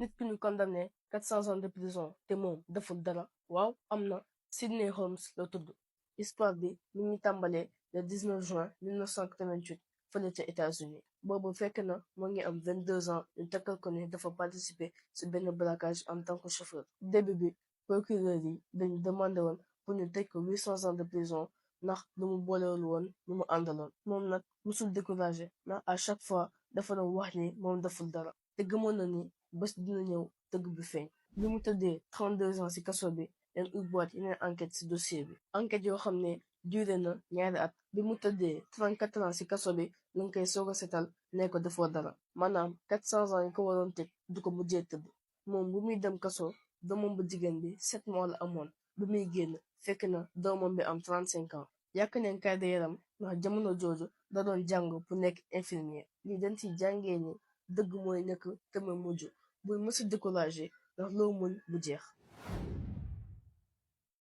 nit ki ñu condamné 400 ans de prison te moom deful dara waaw am na. Sidney Holmes la tudd. Histoire bi mi ngi tàmbalee le 19 juin 1988 fële ca États-Unis boobu fekk na mu ngi am 22 ans ñu takkal ko ne dafa participer ci benn braquage en tant que chauffeur. Début bi procureur yi dañu demandé woon pour ñu tëj ko 800 ans de prison ndax lu mu boolewul woon lu mu àndaloon. Moom nag musul découragé ndax à chaque fois dafa doon wax ni moom deful dara te gëmoon na ni bés dina ñëw dëgg bi feeñ. bi mu tëddee 32 ans ci kaso bi leen ubbiwaat yeneen enquête ci dossier bi enquête yoo xam ne duré na ñaari at. bi mu tëddee 34 ans ci kaso bi lañ koy soog a setal ne ko defoo dara maanaam 400 ans yi ko waroon tëj du ko mujjee tëdd. moom bu muy dem kaso doomam bu jigéen bi 7 mois la amoon bi muy génn fekk na doomam bi am 35 ans. yàq neen carrière am ndax jamono jooju da doon jàng pour nekk infirmier. lii dañ ci jàngee ni dëgg mooy nekk te mu mujj bul mësa découragé ndax loo mën bu jeex.